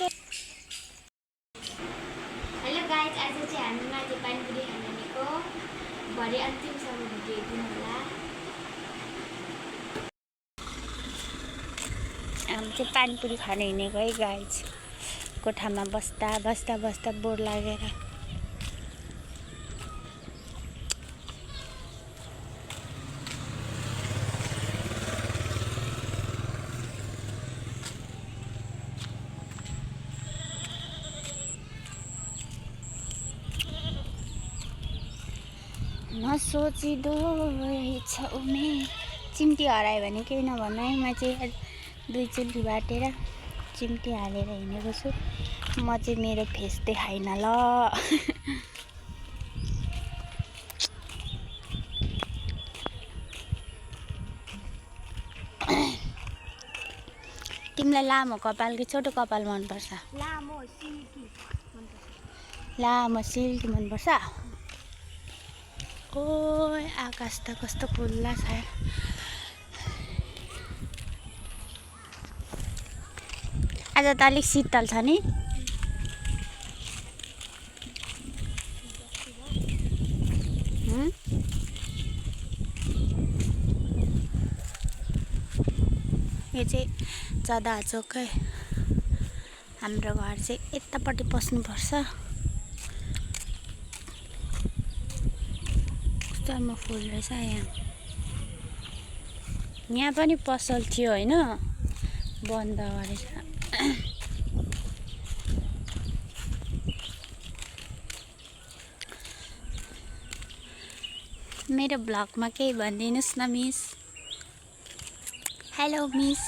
Hello guys, आज चाहिँ हामी माथि पानीपुरी खानेको भरे अन्तिमसम्म भिडियो हेरिदिनु होला। हामी चाहिँ पानीपुरी खान हिँडेको है गाइज। कोठामा बस्दा बस्दा बस्दा बोर लागेर नसोचिदो रहेछ उमेर। चिम्टी हरायो भने केही नभन्नु है। म चाहिँ 2 चुल्ठी बाटेर चिम्टी हालेर हिँडेको छु। म चाहिँ मेरो फेस देखाइन ल। तिमीलाई लामो कपाल कि छोटो कपाल मनपर्छ? लामो सिल्की मनपर्छ। ओए आकाश त कस्तो खुल्ला छ। आज त अलिक शीतल छ नि। यो चाहिँ जदा चोक है। हाम्रो घर चाहिँ यतापट्टि पस्नुपर्छ। कस्तो फुल रहेछ यहाँ पनि पसल थियो होइन, बन्द गरेछ। मेरो ब्लगमा केही भनिदिनुस् न मिस। Hello miss.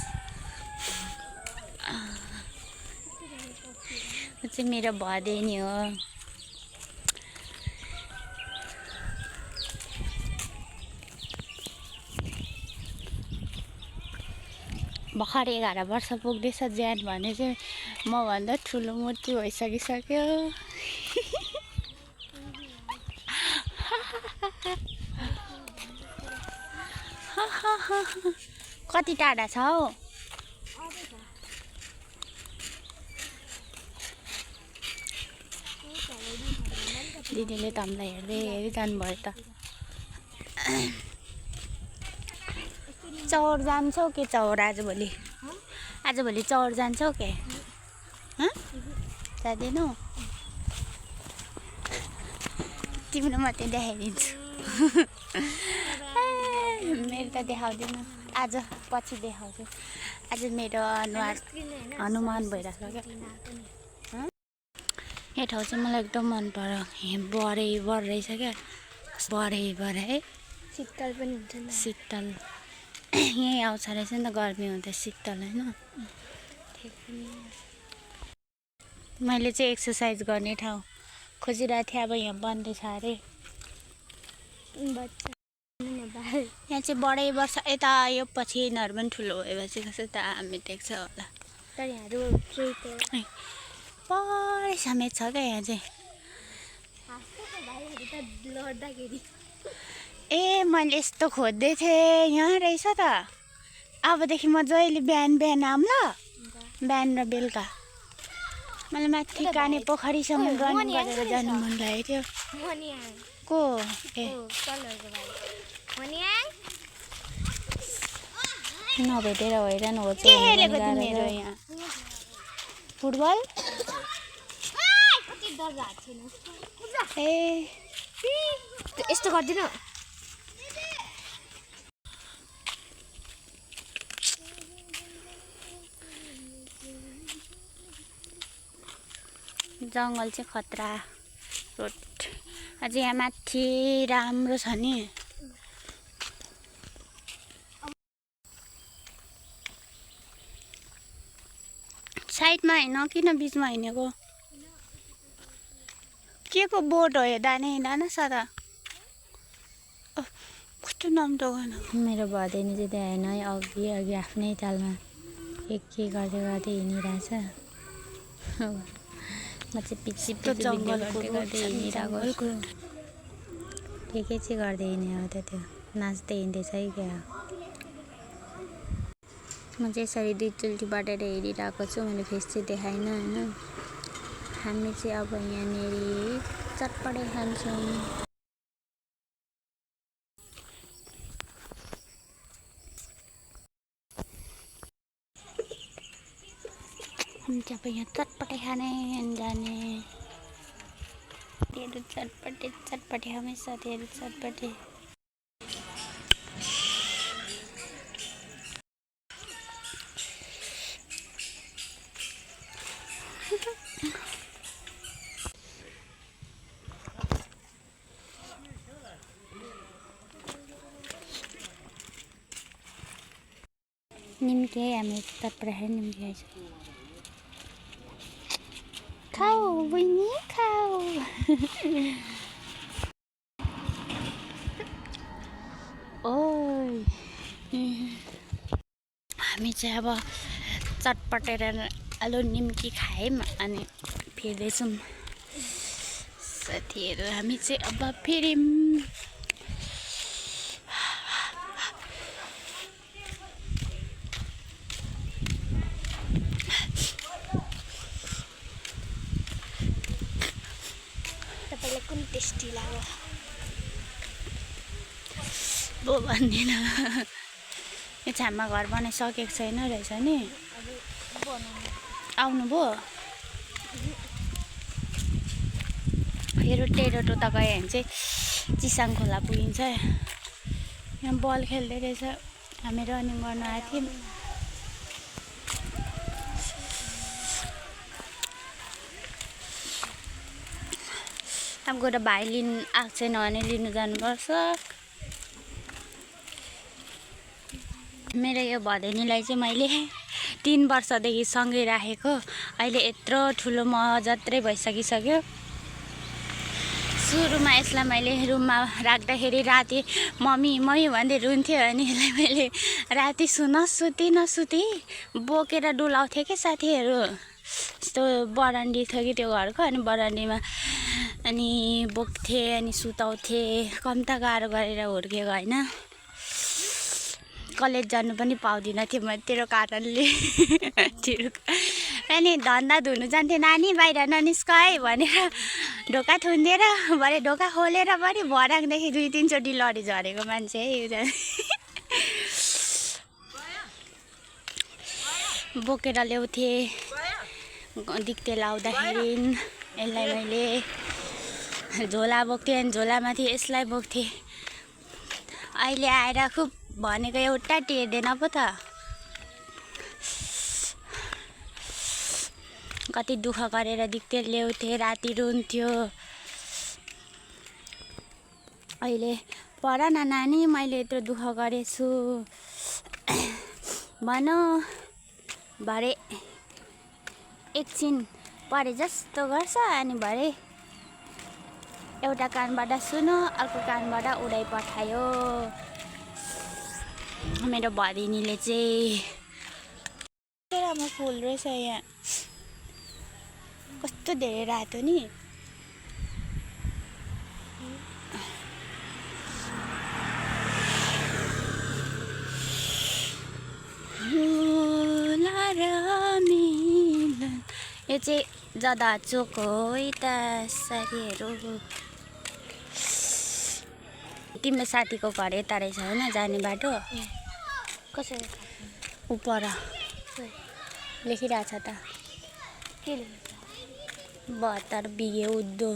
चाहिँ मेरो भदेनी हो। भर्खर 11 वर्ष पुग्दैछ। ज्यान भने चाहिँ मभन्दा ठुलो मूर्ति भइसकिसक्यो। कति टाढा छ हौ? दिदीले त हामीलाई हेर्दै हेरि जानुभयो त। चौर जान्छौ के? चौर आजभोलि चौर जान्छौ के? जाँदैनौ? तिम्रो मात्रै देखाइदिन्छु। मेरो त देखाउँदैन। आज पछि देखाउँछु। आज मेरो अनुहार हनुमान भइरहेको क्या। यो ठाउँ चाहिँ मलाई एकदम मन पर्यो। बढेबर रहेछ क्या। बढेबर है। शीतल पनि हुन्छ नि। शीतल यहीँ आउँछ रहेछ नि त। गर्मी हुँदा शीतल होइन। मैले चाहिँ एक्सर्साइज गर्ने ठाउँ खोजिरहेको थिएँ। अब यहाँ बन्दैछ अरे। यहाँ चाहिँ बढै वर्ष यता यो पछि यिनीहरू पनि ठुलो भएपछि कस्तो दामी देख्छ होला। पढै समेत छ क्या यहाँ चाहिँ। ए मैले यस्तो खोज्दै थिएँ। यहाँ रहेछ त। अबदेखि म जहिले बिहान बिहान आऊँ ल। बिहान र बेलुका। मलाई माथि काने पोखरीसम्म रनिङ गरेर जानु मन लागेको थियो। को? ए नभेटेर हैरान हो। मेरो यहाँ फुटबल। ए यस्तो गर्दिन। जङ्गल चाहिँ खतरा रोड। अझ यहाँ माथि राम्रो छ नि। साइडमा होइन, किन बिचमा हिँडेको? के को बोट हो यो? दाने दाना सादा कस्तो नाम त गएन। मेरो भदैनी चाहिँ त्यहाँ होइन है। अघि अघि आफ्नै तालमा के गर्दै गर्दै हिँडिरहेछ। म चाहिँ पछि गर्दै हिँडिरहेको। के चाहिँ गर्दै हिँड्यो हो त? त्यो नाच्दै हिँड्दैछ है क्या। म चाहिँ यसरी दुईचोटि बटेर हेरिरहेको छु। मैले फेस चाहिँ देखाइनँ होइन। हामी चाहिँ अब यहाँनिर चटपटे खान्छौँ। हामी चाहिँ अब यहाँ चटपटे खाने जाने। साथीहरू चटपटे चटपटे हामी साथीहरू चटपटे। निम्की हामी चटपटे खाने निम्की खाइसक्यौँ। खाऊ बहिनी खाऊ। ओइ हामी चाहिँ अब चटपटेर आलु निम्की खायौँ अनि फेर्दैछौँ। साथीहरू हामी चाहिँ अब फेर्यौँ। तपाईँलाई कुन टेस्टी लाग्यो? बो भन्दिनँ। यो छाममा घर बनाइसकेको छैन रहेछ नि। आउनुभयो? यो रोटो त गयो भने चाहिँ चिसाङ खोला पुगिन्छ। यहाँ बल खेल्दै रहेछ। हामी रनिङ गर्न आएको थियौँ। अब गएर भाइ लिनु आएको छैन भने लिनु जानुपर्छ। मेरो यो भदैनीलाई चाहिँ मैले 3 वर्षदेखि सँगै राखेको। अहिले यत्रो ठुलो म जत्रै भइसकिसक्यो। सुरुमा यसलाई मैले रुममा राख्दाखेरि राति मम्मी भन्दै रुन्थ्यो। अनि यसलाई मैले राति नसुती बोकेर डुलाउँथेँ कि साथीहरू। यस्तो बरान्डी थियो कि त्यो घरको। अनि बरान्डीमा अनि बोक्थेँ अनि सुताउँथेँ। कम त गाह्रो गरेर हुर्केको होइन। कलेज जानु पनि पाउँदिनँ थियो म तेरो कारणले। अनि धन्दा धुनु जान्थेँ। नानी बाहिर ननिस्क है भनेर ढोका थुनिदिएर भरे ढोका खोलेर पनि भराङदेखि 2-3 चोटि लडी झरेको मान्छे है। बोकेर ल्याउँथेँ दिक्ते लाउँदाखेरि। यसलाई मैले झोला बोक्थेँ अनि झोलामाथि यसलाई बोक्थेँ। अहिले आएर खुब भनेको एउटा टेर्दैन पो त। कति दुःख गरेर दिक्ते ल्याउँथेँ। राति रुन्थ्यो। अहिले पढ न नानी मैले यत्रो दुःख गरेछु भन। भरे एकछिन पढे जस्तो गर्छ अनि भरे एउटा कानबाट सुनो अर्को कानबाट उडाइ पठायो। मेरो भदिनीले चाहिँ राम्रो फुल रहेछ। यहाँ कस्तो धेरै रातो नि। यो चाहिँ जदा चोक हो है त साथीहरू। तिम्रो साथीको घर यता रहेछ होइन जाने बाटो। कसरी उपर लेखिरहेछ त। के लेख्छ? 72 बिघे उद्धो।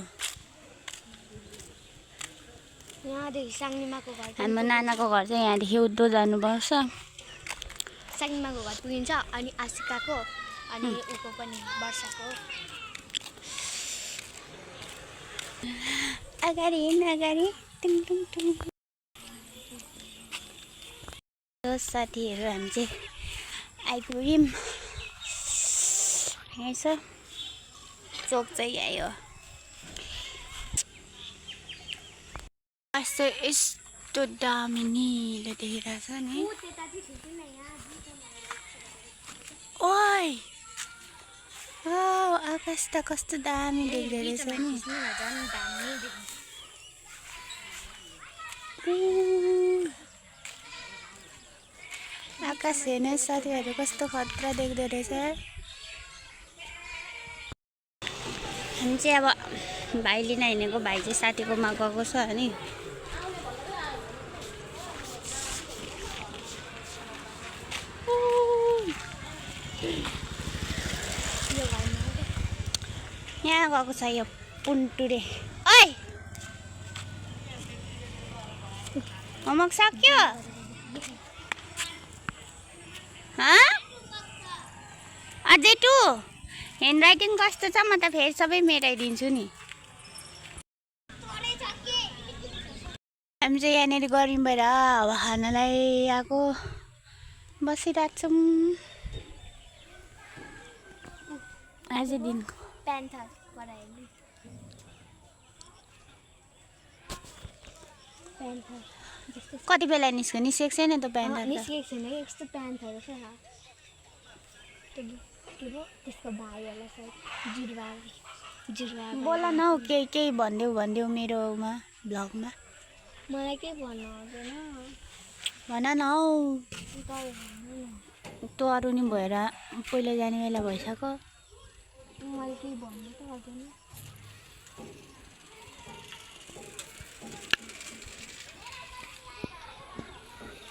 यहाँदेखि साङ्निमाको घर। हाम्रो नानाको घर चाहिँ यहाँदेखि उद्धो जानुपर्छ। साङ्निमाको घर पुगिन्छ अनि आशिकाको अनि उको पनि वर्षाको। अगाडि हिँड्नु अगाडि टुङ टुङ टुङ। साथीहरू हामी चाहिँ आइपुग्यौँ। यहीँ छ चोक चाहिँ यही हो। यस्तो दामी निलो देखिरहेछ नि। ओइ आकाश त कस्तो दामी देख्दो रहेछ नि। आकाश हेर्ने साथीहरू कस्तो खतरा देख्दो रहेछ। हामी चाहिँ अब भाइ लिन हिँडेको, भाइ चाहिँ साथीकोमा गएको छ अनि यहाँ गएको छ यो पुन्टुरे। ओइ होमवर्क सक्यो? अझै 2 ह्यान्ड राइटिङ कस्तो छ? म त फेरि सबै मेटाइदिन्छु नि। हामी चाहिँ यहाँनिर गर्मी भएर हावा खानलाई आएको बसिरहेको छौँ आज दिनको। प्यान्थर पढाइले प्यान्थर कति बेला निस्क्यो? निस्केको छैन त प्यान्ट निस्केको छैन कि यस्तो प्यान्थर छ त्यसको भाइहरूलाई सायद जुर्वा बोल न हौ, केही भनिदेऊ मेरोमा भ्लगमा। मलाई केही भन्नु आउँदैन। भन न हौ, तँ अरू नि भएर पहिला जाने बेला भइसक्यो। मैले केही भन्नु त आउँदैन।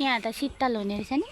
यहाँ त शीतल हुने रहेछ नि।